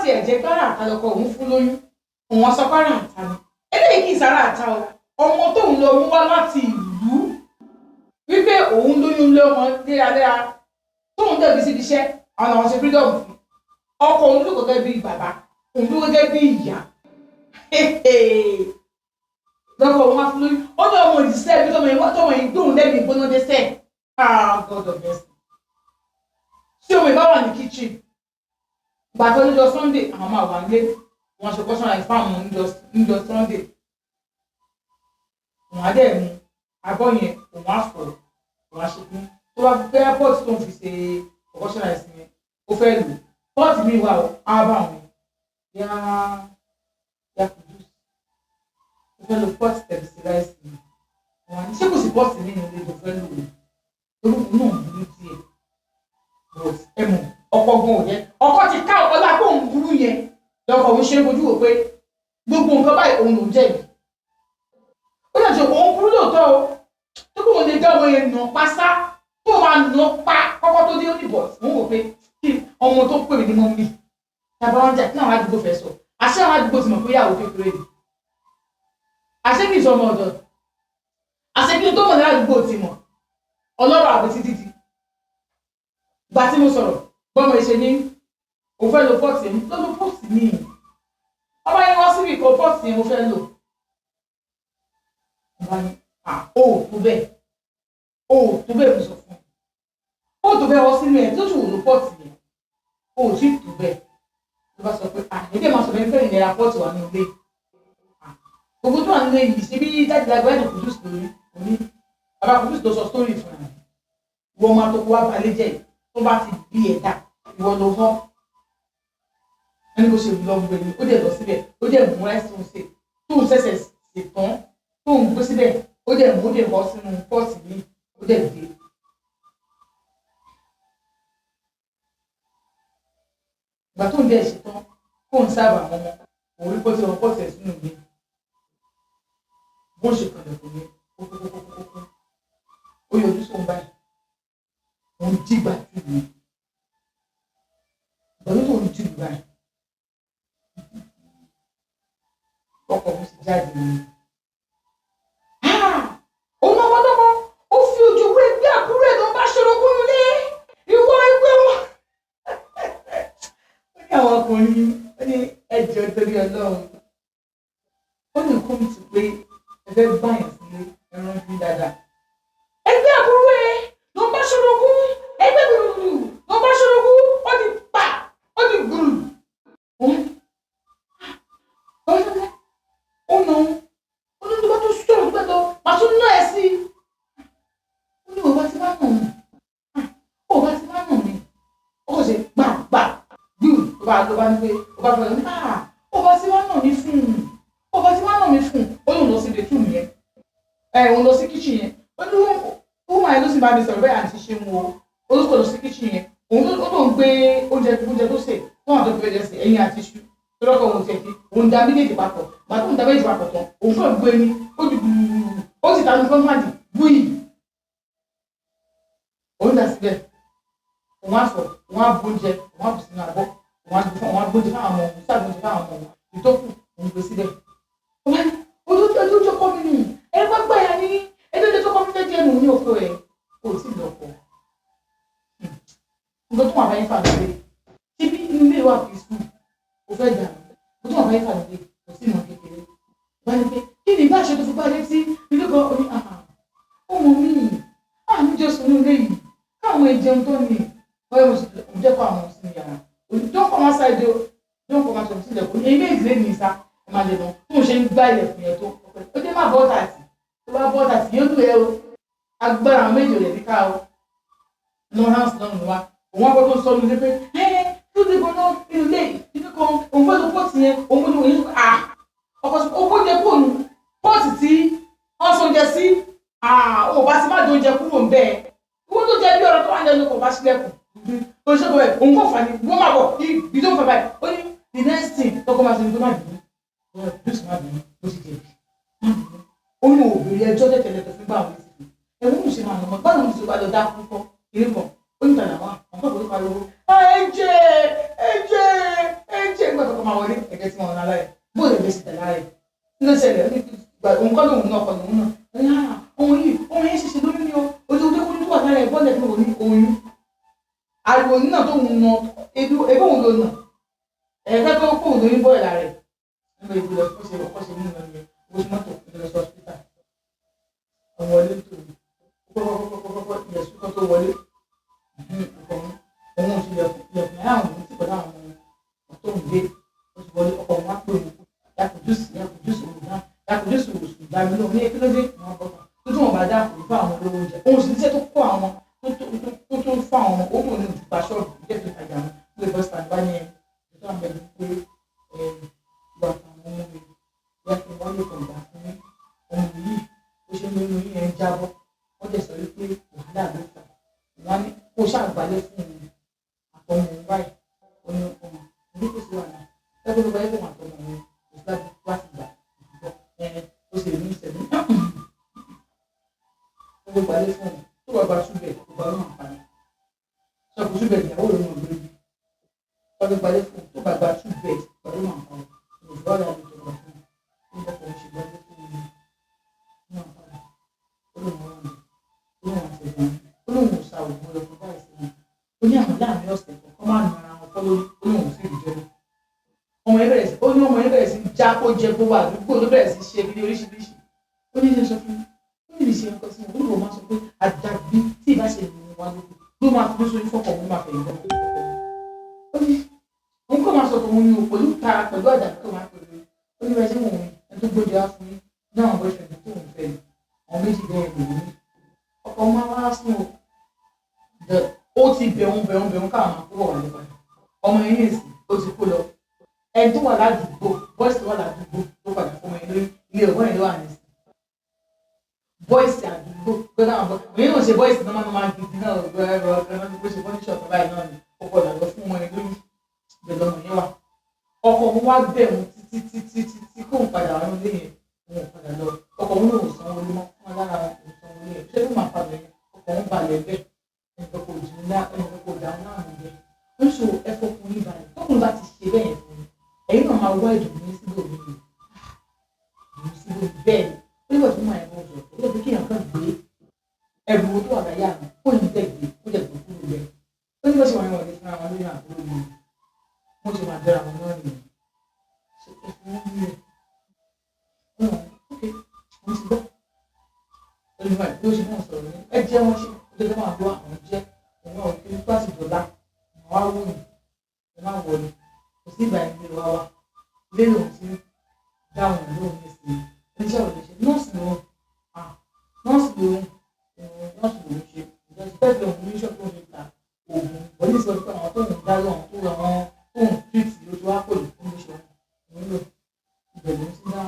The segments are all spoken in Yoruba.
tiẹ̀ jẹ́ pé ará àta lọkọ òun fún lóyún, òun á sọ pé ará àta ni. Eléyìí kì í sára àta o. Ọmọ tóun lọ mú wá láti ìlú wípé òun lóyún lé ọmọ léraléra tóun dẹ̀bi síbi iṣẹ́, àwọn làwọn ṣe freedom fún. Ọkọ òun dúró gẹ́gẹ́ bí bàbá, òun dúró gẹ́gẹ́ bí ìyá. Lọ́kọ̀ òun wá fún lóyún. Ó ní ọmọ ìdísẹ́ bí tọmọ yìí tọmọ yìí gbóhùn lẹ́mìí gbóná dé sẹ́ẹ̀. Ah, God of mercy. Tí ọmọ ìbá wà ní kitchen, gbàtọ́ níjọ́ Sunday, àwọn máa wà nílé, wọn ṣe portion rice fáwọn níjọ́ Sunday. Òun á dẹ̀ mú abọ́ yẹn, òun á fọ̀, òun á ṣe fún tó bá fẹ́ pot tó ń fi ṣe portion rice yẹn, ó fẹ́ lò pot mi wà ó, á bá òun yá yá Kudus, ó fẹ́ lo pot tẹ̀lé sí rice yẹn. Òun á ní ṣé kò sí pot nínú ilé tó fẹ́ lò ó, torí òun náà burú díẹ̀, but ẹ mọ̀, ọkọ gan ò jẹ́, ọkọ ti ká ọkọ lápò, òun burú yẹn lọkọ òun ṣe é fojú wò pé gbogbo nǹkan báyìí òun lòún jẹ̀bi. Ó lè ṣe òun burú lóòótọ́ o, tó kó òun lè dá ọmọ yẹn nà pásá tó máa nà pa kọ́kọ́ tó dé. Ó ní bọ̀ òun wò pé kí ọmọ tó pè mí ní mummy tàbá wọn jà, kí àwọn àdúgbò fẹ́ sọ. Àṣé àwọn àdúgbò ti mọ̀ pé ìyàwó kékeré ni, àṣé kì í sọ ọmọ ọ̀dọ̀, àṣé kí n tó mọ̀ ní àdúgbò ti mọ̀ ọlọ́rọ̀ àbí títí di gbà tí mo sọ̀rọ̀ bọ́mọ ìṣe ní òun fẹ́ lo pot mi, ló lo pot mi. Ọba yẹn wọ́n síbi kan, pot yẹn mo fẹ́ lò. Ọba ní à ó tó bẹ́ẹ̀, ó tó bẹ́ẹ̀, mo sọ fún un, ó tó bẹ́ẹ̀, wọ́n sínú ẹ̀ tó sì wò ló pot yẹn, ó sì tó bẹ́ẹ̀. Ló bá sọ pé à èdè máa sọ bẹ́ẹ̀ fẹ́ ìlera pot wà ní ilé gbogbo tó wà nílé yìí, ṣe bí jáde lágbájá Kudus lórí òní bàbá Kudus ló sọ story fún ẹ. Wọ́n máa tó kó wá balẹ̀ jẹ́ tó bá ti bí ẹ̀dá ìwọ ló họ́ ẹni bó ṣe lọ gbé ni. Ó dẹ̀ lọ síbẹ̀, ó dẹ̀ mú rice tó ń sè, tó ń ṣẹ̀ṣẹ̀ sè tán, tó ń gbé síbẹ̀, ó dẹ̀ mú, ó dẹ̀ bọ́ sínú pot mi, ó dẹ̀ gbé. Ìgbà tó ń dẹ̀ ṣe tán, kó ń sábà àwọn ọmọ òun rí pọ́tì wọn pot ẹ̀ sínú mi, bó ṣe kànlẹ̀kùn ní kókókókókó, ó yọjú sóun báyìí, òun dìgbà jù mí. Ìgbà tó ń dìgbà báyìí, ọkọ̀ mi ti jáde ní. Òun ọmọ lọ́mọ ó fi ojú owó ẹgbẹ́ àbúrò ẹ̀ tó ń bá ṣorogún nílé ìwọ ẹgbẹ́ wọn. Ó ní àwọn ọkùnrin, ó ní ẹjọ́ torí Ọlọ́run, ó ní kó mi ti pé ẹgbẹ́ gbàyàn sílé ẹran bí dáadáa. Ẹgbẹ́ àbúrò ẹ̀ ló ń bá ṣorogún, ẹgbẹ́ gbùrù ló ń bá ṣorogún, ó ti pa, ó ti gbùrù. Òun ó nà ó ní tó bá tó sọ̀rọ̀ tó bá tó màá tún ná ẹ sí i. Ó ní òun bá ti bá nà mí, òun bá ti bá nà mí, ó kò ṣe gbàgbà gbùrù ló bá ní pé ó bá fẹ́ lọ ní ó bá ti wá nà mí fún un, ó bá ti wá nà mí fún un. Ó lóun lọ sí bedroom yẹn, ẹ òun lọ sí kitchen yẹn. Ó ní woman yẹn ló sì bá mi sọ̀rọ̀ bẹ́ẹ̀, àǹtí ṣe ń wo olùkọ́ lọ sí kitchen yẹn. Òun ó lóun gbé oúnjẹ tó sè fún àwọn tó fi oúnjẹ sè, ẹyin àti iṣu tó lọ́kọ̀ òun tiẹ̀ fi òun da méjèèjì papọ̀. Gbà tó ń da méjèèjì papọ̀ tán, òun kàn gbé ní ó di gbùrù, ó sì ta ní kọ́ńtàdì búyì, òun dà síbẹ̀. Òun á fọ, òun á bu oúnjẹ, òun á bù sínú abọ́, òun á gbé fún, òun á gbóúnjẹ fáwọn ọmọ òun, sáà gbóúnjẹ fáwọn ọmọ òun, ìtókù òun gbé síbẹ̀. Òun á ní ojú ojú tó kọ́ mi nù ẹ bá gbà yà ní ẹjọ́ tó kọ́ mi fẹ́ jẹ́ nù ní oko ẹ̀ kò tí ì lọ́kọ̀. Nǹkan tó wà báyìí fà lóde ṣé bí inú ilé wà fi sùn kò fẹ́ dà, nǹkan tó wà báyìí fà lóde kò sí ìmọ̀ kékeré bá ní pé kí ni ìbá ṣe tó fi bá létí ilé kan. Ó ní ọmọ mi à ní jẹ́ sunu ilé yìí káwọn ìjẹun tó ní báyọ̀ mo jẹ́ kó àwọn sínú yàrá. Don't come outside o, don't come outside. Sílẹ̀kùn èyí méjì lé ní ìsá ẹ máa lè lọ tó ń ṣe ń gbá ilẹ̀kùn yẹn tó ó dé má bọ́ tàtì tó bá bọ́ tàtì yóò dùn ẹ o. Agbára àwọn méjì rẹ̀ níká o lawrence lọ́rùn wa. Òun akọ́ tó ń sọ ní pé ẹ kí ló dé gan-an inú ilé inú kan, òun fẹ́ lo pot yẹn, òun ní òun à ọkọ̀ sọ owó jẹ kúrò nù pot tí wọ́n sọ oúnjẹ sí. Ò bá ti má jẹ oúnjẹ kúrò ń bẹ́ẹ̀, owó tó jẹ bí ọ̀rọ̀ tó wà ní ẹnu kò bá sílẹ̀kùn tó ṣe bọ̀ ẹ̀ òun kò fà ní wọ́n máa bọ̀ ibi tó ń fà báyìí. Ó ní the next thing tọkọ máa ṣe ní pé má bínú, bísí má bínú, ó ti jẹ̀bi, má bínú. Ó ní òbèrè ẹjọ́ tẹ̀tẹ̀lẹ̀ tó fi gbà wọ́n létí ẹ̀wọ̀n ń ṣe máa nà báwo ni tó bá lọ dá kú kọ́ kiri kan. Ó ní tànà wá àwọn kọ́kọ́ tó pariwo ẹ̀jẹ̀ ẹ̀jẹ̀ ẹ̀jẹ̀. ara ẹ̀ bó lè ṣe tẹ̀lé ara ẹ̀ kí ló ṣẹlẹ̀? Ó ní òun kọ́ lòun náà kọ́ lòun náà ní ohun yìí, ohun yẹn ṣẹ̀ṣẹ̀ lóyún ni o, ojú ojú tó wà lára ẹ̀ bọ́ọ̀lẹ̀ fún òun ní oyún ariwo nínà tó ń na ebi òun ló nà ẹ̀ẹ́dẹ́ tó kó òun lóyún bọ́ọ̀lẹ̀ lára ẹ̀ nígbà ìgbìlọ̀ lọ ṣe ọkọ̀ ṣe nínú ẹ̀ owó sí mọ́tò ìlọ sí hospital ọmọ wọlé tó kọ́kọ́kọ́kọ́kọ́ ilẹ̀ sùkọ́ tó wọlé ọkọ̀ òun ò sì ilẹ̀kùn ilẹ̀kùn yàrá òun ti pẹ̀lú àwọn ọmọ tó ń gbé ó ti wọlé. Ọkọ̀ òun wá pé òun yàkùjúsì yàkùjúsì òun dá yàkùjúsì òsùn dá mi lóhùn ní kí ló dé wọn bọ́ta tó tún wọn bá dá kò fún àwọn olówó oúnjẹ òun sì ní iṣẹ́ tó kọ́ àwọn tó tó fún àwọn ọmọ òun ní òtún gba ṣọ́ọ̀bù jẹ́ tó tajà wọn pé bọ́sítà bá ní ẹ tó àmì ẹni pé ẹ wà àwọn ọmọ mi yá kí n wáyé kan gbà fún ọmọ yìí ó ṣe ń lóyún yẹn ń jábọ́. Wọ́n dẹ̀ sọ wípé wàhálà ló fà wọ́n ní kó ṣàgbálẹ̀ fún òun àtọmọ òun báyìí. Ó ní ọmọ òun kò sí wàhálà ẹgbẹ́ tó bá yẹ kó àtọmọ òun kò sí láti wá sí gbà ẹ ó sì ní ìṣẹ̀lẹ̀ ó gbé gbalẹ̀ fún òun tó bá gba túbẹ̀ tó bá lọ́mọ àǹfààní sọ kò túbẹ̀ ìyàwó rẹ̀ mọ̀ lórí wọ́n gbé gbalẹ̀ fún òun tó bá gba túbẹ̀ tó bá lọ́mọ àǹfààní òṣùwà rẹ̀ àlejò gbà fún òun ó bọ́ kò ṣe gbalẹ̀ fún òun ní àǹfààní ó lóun wà ní ó lóun àti ẹ̀gbọ́n ó lóun ò sa òògùn lọ fún báyìí sí wọn. Ó ní àwọn láàrin ọ̀sẹ̀ kan kọ́ máa nu ara wọn kọ́ lórí. Ó lóun ò sí ìjọ ọmọ yẹn bẹ̀rẹ̀ sí ó ní ọmọ yẹn bẹ̀rẹ̀ sí já kó jẹ gbogbo àdúgbò ló bẹ̀rẹ̀ sí ṣe kiri oríṣiríṣi. Ó ní ṣe sọ fún mi, ó ní ìṣe nǹkan sí wọn. Ó ní wọn máa sọ pé àdàbí tí ìbá ṣe lù wọn lóko ló máa fi sórí fọkàn òun máa fẹ̀yìn lọ́kọ̀. Ó ní òun kò máa sọ fún òun ní o pẹ̀lú tara pẹ̀lú àdàbí tó máa pẹ̀lú. Ó ní bẹ́ẹ̀ ṣé òun ẹni tó gbójú á fún yín ní àwọn boyfriend tó òun fẹ́ ni àwọn méjì bẹ́ẹ̀ lòun ní ọkọ máa wá sùn o. Ó ti bẹ̀rùn bẹ̀rùn bẹ̀rùn káwọn máa kó bọ̀ wà nípa ọmọ yẹn ní ìsìn ó ti kó lọ. Ẹni tó wà ládùúgbò, boys tó wà ládùúgbò tó padà fún ọmọ yẹn lórí ilé ọgbọ́n yẹn ló wà ní ìsìn boys àdúgbò gbọ́dọ̀ àwọn boys òyìn náà ṣe boys náà máa gidi náà ẹ̀rọ ẹ̀rọ bó ṣe fọ́níṣọ̀ tó báyìí náà ni ó padà lọ fún ọmọ yẹn lórí ìbẹ̀rẹ̀ ọmọ yẹn wà. Ọkọ òun wá bẹ̀rù títí títí títí kóun padà wà nílé yẹn, òun ò padà lọ. Ọkọ òun lòun sanwó lé mọ́ fún alára òun sanwó lé yẹn ṣé ló máa padà yẹn. Ọkọ òun balẹ̀ bẹ́ẹ̀ ẹnìkan kò jù ńlá ẹnìkan kò dá ńlá àmì bẹ́ẹ̀ ń so ẹfọ fún yín balẹ̀ tọkùnrin bá ti ṣe bẹ́ẹ̀ yẹn fún yín ẹ̀yin náà máa wá ìdùnnú síbò mi ìdùnnú síbò bẹ́ẹ̀ ni ó nígbà tó máa yẹ kó sọ̀rọ̀ ó lè fi kéèyàn kàn gbé ẹrù tó wà láyà mi kó ní tẹ̀ gbé kó jẹ̀ gbé kúrò bẹ́ẹ̀. Ó ní bó ṣe wà ní wọlé fúnra wọn lórí àbúrò mi wọ́n ṣe máa jọra wọn náà nìyẹn ṣe ẹ̀fọn wọn ní ẹ̀ wọ́n ok wọ́n ti gbọ́. Ó ní báyìí bí ó ṣe náà sọ̀rọ̀ ní ẹ jẹ́ wọ́n ṣe ó jẹ́ máa gbọ́ àwọn jẹ́ òun náà kí wọ́n ti dọ̀la àwọn á wò ní ẹ má wọlé kò sí ìgbà yẹn lè wá wá ilé lòun ti dáhùn lóhùn ní ìsinmi oníṣẹ́ òun lè ṣe nọ́ọ̀sì lòun nọ́ọ̀sì lòun nọ́ọ̀sì lòun ṣe ìjọsìn bẹ́ẹ̀ lòun ní iṣẹ́ tó ń ta oògùn wọlé sọ pé àwọn tóun dá lóhùn tó àwọn tóun tírìtì ló ti wá pẹ̀lú fún iṣẹ́ òun lò ibẹ̀ lòun ti dá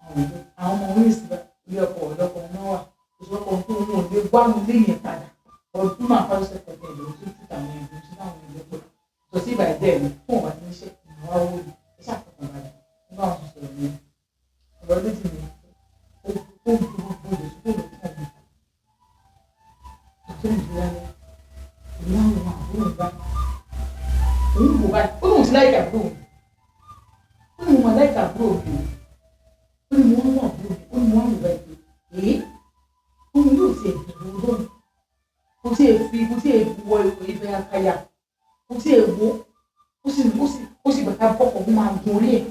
àwọn ìlú àwọn ọmọ orí ìsìn ilé ọkọ̀ ọ̀dọ́kọ̀ náà wà òṣùwọ̀n kan tó ń wò lé wánu lé yẹn padà ọdún máa fáwọn ṣe pẹ̀lú ìlú tó ti tàwọn ìlú tí táwọn ìlú pẹ̀ tó sí ìbàdí ẹ̀ fún ọ̀bá tí ń ṣe ìnáwó owó yìí ẹ ṣàfihàn balẹ̀ nígbà wọn sọ̀rọ̀ ní ọ̀rọ̀ lójú mi ó gbogbo lè sùkúrò fún mi tó ń dúró lálẹ́ ìlú àwọn àbúrò bá òun kò báyìí ó lóun ti láìka àbúrò mi ó ní mo máa láìka àbúrò mi o ó ní mo wá wà àbúrò mi ó ní mo wá wò báyìí pé èé òun yóò ti ẹ̀dùn lónìí kò tí ì fi kò tí ì wọ ìfẹ́ akaya kò tí ì wo ó sì bàtà bọ́kọ̀ ó máa gun orí ẹ̀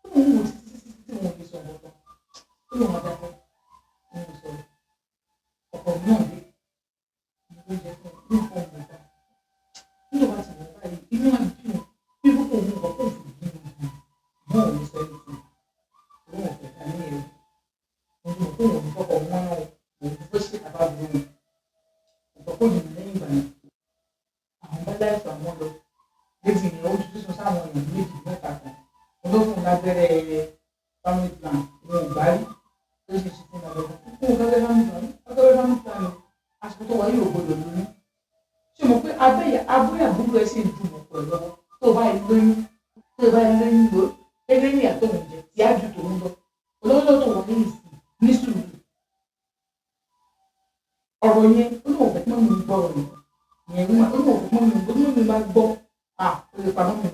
ó lóun wò títí títí tí wọn ò lè sọ̀rọ̀ ọ̀tọ̀ ó lóun adájọ́ òun ò sọ̀rọ̀ ọkọ̀ náà dé ní oúnjẹ fún un ní nǹkan òun gbà nígbà bá ti wọ̀ báyìí inú àbí wọn bí kókó òun kọ̀ kó fi bí wọn mọ́ òun sọ èyí tí òun ò fẹ́ ká ní ẹ̀rọ òun ò kó òun fọkọ̀ wọn náà òun fẹ́ ṣe àbábọ̀ òun ọ̀pọ̀ kò dùn lẹ́yìn ìgbà yẹn àwọn bá láìsọ àwọn lọ létí ìyẹn ó tuntun sáwọn èèyàn méjì mẹ́ta kan wọn ló fún un lábẹ́rẹ́ family plan wọn ò gbárí tó ṣe ṣe fún un lábẹ́rẹ́ fún un lábẹ́rẹ́ family plan lábẹ́rẹ́ family plan o àsìkò tó wáyé ò gbọdọ̀ lóyún ṣé mo pé abẹ́yẹ abúlé àbúrò ẹ sì ń dùn ọ̀pọ̀ ẹ̀ lọ́wọ́ tó bá yẹ lóyún tó bá yẹ lóyún ló gẹ́gẹ́ ní ìyàtọ̀ òun jẹ tí á ju tòun lọ olówó tó wà ní ìsìn ní sùúrù ọ̀rọ̀ yẹn ó lóun fẹ́ mọ́ mi gbọ́ ọ̀rọ̀ yẹn ó lóun fẹ́ mọ́ mi gbọ́ mọ́ mi bá gbọ́ à ó lè pa mọ́ mi.